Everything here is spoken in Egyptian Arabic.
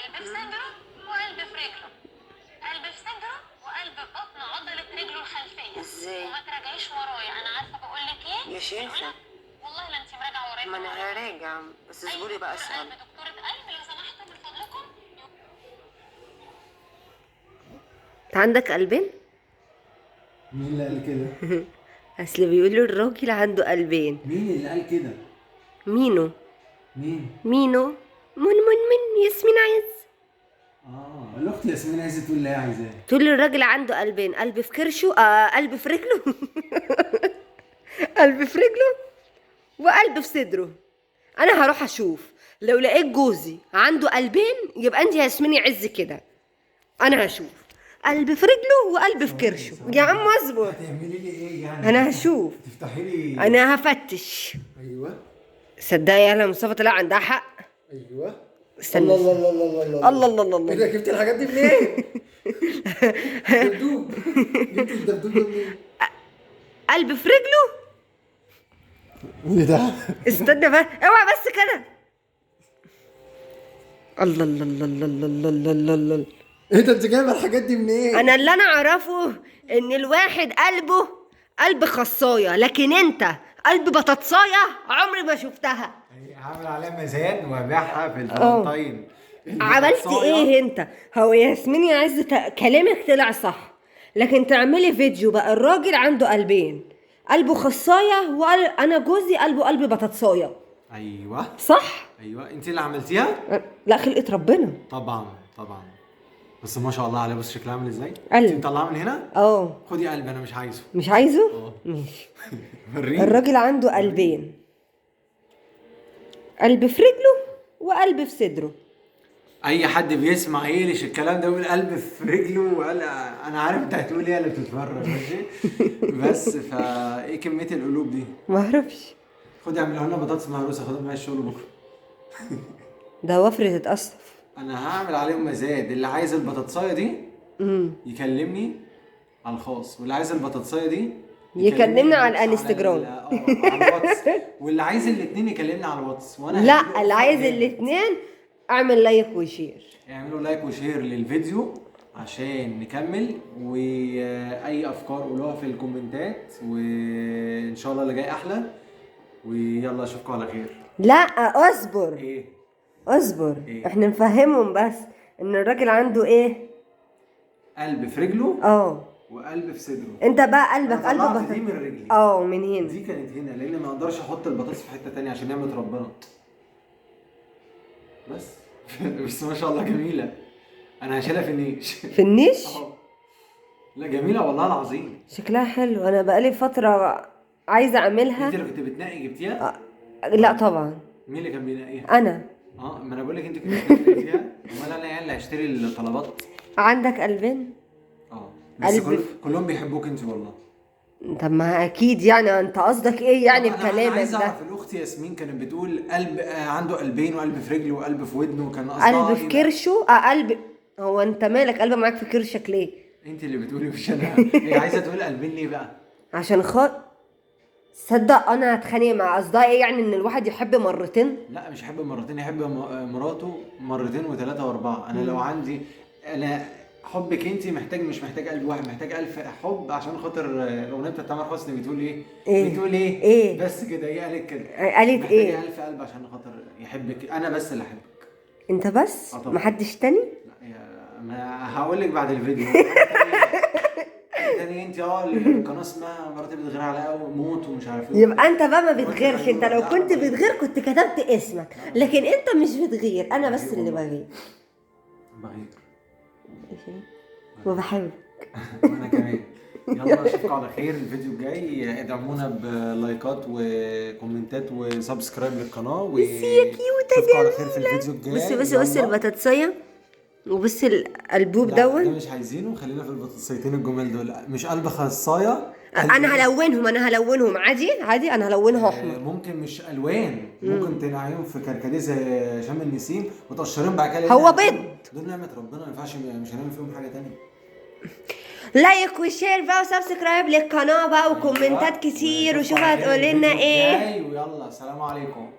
قلب في صدره وقلب في رجله، قلب في صدره وقلب في بطن عضلة رجله الخلفية. ازاي؟ وما تراجعيش ورايا، انا عارفه بقول لك ايه يا شيخة. والله لا انت مراجعه ورايا. ما انا هراجع، بس اصبري بقى اسال. قلب دكتورة قلب لو سمحتوا من فضلكم. انت عندك قلبين؟ مين اللي قال كده؟ اصل بيقولوا الراجل عنده قلبين. مين اللي قال كده؟ مينو. مين؟ مينو من من من ياسمين عز. الاخت ياسمين عايزه تقول اللي هي عايزاه. تقول الراجل عنده قلبين، قلب في كرشه، قلب في رجله قلب في رجله وقلب في صدره. انا هروح اشوف، لو لقيت جوزي عنده قلبين يبقى انت يا ياسمين عز كده. انا هشوف قلب في رجله وقلب في كرشه. يا عم اصبر. هتعملي لي ايه يعني؟ انا هشوف، تفتحي لي، انا هفتش. ايوه صدقني يا مصطفى طلع عندها حق. ايوه. استنى. الله الله الله الله الله الله الله. ايه ده، جبتي الحاجات دي منين؟ دبدوب. جبتي الدبدوب ده منين؟ قلب في رجله. ايه ده؟ استنى بقى، اوعى بس كده. الله الله الله الله الله الله الله الله. ايه ده، انت جايبه الحاجات دي منين؟ انا اللي انا اعرفه ان الواحد قلبه قلب خصايه، لكن انت قلب بطاطسايه عمري ما شفتها. هعمل عليها ميزان وابيعها في الفالنتاين. عملت ايه انت؟ هو ياسمين يا عز كلامك طلع صح، لكن تعملي فيديو بقى الراجل عنده قلبين، قلبه خصايه وقال انا جوزي قلبه قلب بطاطسايه. ايوه صح؟ ايوه، انت اللي عملتيها؟ لا، خلقه ربنا. طبعا طبعا، بس ما شاء الله عليه، بص شكلها عامل ازاي. قلب. انت مطلعاه من هنا؟ خدي قلب، انا مش عايزه. مش عايزه؟ ماشي. وريني. الراجل عنده قلبين، قلب في رجله وقلب في صدره. اي حد بيسمع يقلش الكلام ده ويقول قلب في رجله وقال، انا عارف انت هتقول ايه اللي بتتفرج. ماشي بس فا ايه كمية القلوب دي؟ ما اعرفش. خدي اعملها لنا بطاطس مهروسه، خدها معايا الشغل بكره. ده وفرة تتقصف. انا هعمل عليهم مزاد، اللي عايز البطاطسايه دي يكلمني على الخاص، واللي عايز البطاطسايه دي يكلمنا على الانستجرام، على الواتس، واللي عايز الاثنين يكلمنا على الواتس. وانا لا، اللي عايز الاثنين اعمل like و share. اعملوا like و share للفيديو عشان نكمل، واي افكار قولوها في الكومنتات، وان شاء الله اللي جاي احلى. ويلا اشوفكم على خير. لا اصبر. ايه؟ اصبر. إيه؟ احنا نفهمهم بس ان الراجل عنده ايه؟ قلب في رجله وقلب في صدره. انت بقى قلبك قلب بطاطس دي من رجلي. من هنا. دي كانت هنا لان ما اقدرش احط البطاطس في حتة ثانية عشان نعمه ربنا. بس بس ما شاء الله جميلة. انا هشيلها في النيش. في النيش؟ لا جميلة والله العظيم، شكلها حلو. انا بقالي فترة عايزه اعملها. انت اللي كنت بتنقي جبتيها؟ لا طبعا. مين اللي كان بينقيها؟ انا. ما انا بقول لك انت كنت بتنقي فيها. امال انا يعني اللي هشتري الطلبات؟ عندك قلبين؟ بس كلهم بيحبوك انت والله. طب ما اكيد يعني، انت قصدك ايه يعني بكلامك ده؟ انا عايز اعرف الاخت ياسمين كانت بتقول قلب، عنده قلبين، وقلب في رجله وقلب في ودنه، كان قصدها قلب في كرشه؟ قلب. هو انت مالك قلب معاك في كرشك ليه؟ انت اللي بتقولي مش انا. هي عايزه تقول قلبين ليه بقى؟ عشان صدق انا هتخانق مع قصدها ايه يعني، ان الواحد يحب مرتين؟ لا مش يحب مرتين، يحب مراته مرتين وثلاثة واربعة. انا لو عندي انا حبك انت محتاج، مش محتاج قلب واحد، محتاج 1000 حب عشان خاطر الاغنية بتاعت تامر حسني بتقول ايه؟ إيه؟ بتقول ايه؟ ايه؟ بس كده. هي قالت كده. قالت ايه؟ محتاجه 1000 قلب عشان خاطر يحبك، انا بس اللي احبك. انت بس؟ محدش تاني؟ لا ما هقول لك بعد الفيديو. تاني انت القناة اسمها مراتي بتغير عليا وموت ومش عارف ايه. يبقى انت بقى ما بتغيرش. انت لو كنت بتغير كنت كتبت اسمك، لكن انت مش بتغير، انا بس اللي بغير. بغير وبحبك. وانا كمان. يلا اشوفكم على خير الفيديو الجاي. ادعمونا بلايكات وكومنتات و subscribe للقناة. بس يا كيوته اشوفكم على خير في الفيديو الجاي. بصي بصي بصي البطاطسيه، وبصي القلبوب دون. ده مش عايزينه، خلينا في البطاطسيتين الجمال دول. مش قلب خصايه. انا هلونهم، انا هلونهم عادي عادي، انا هلونها احمر. ممكن مش الوان، ممكن تنقعيهم في كركديه زي شم النسيم وتقشريهم بعد كده. هو بيض. دول نعمه ربنا، ما ينفعش مش هنعمل فيهم حاجة ثانية. like و share بقى و subscribe للقناة بقى وكومنتات كتير، وشوف هتقول لنا ايه. ويلا سلام عليكم.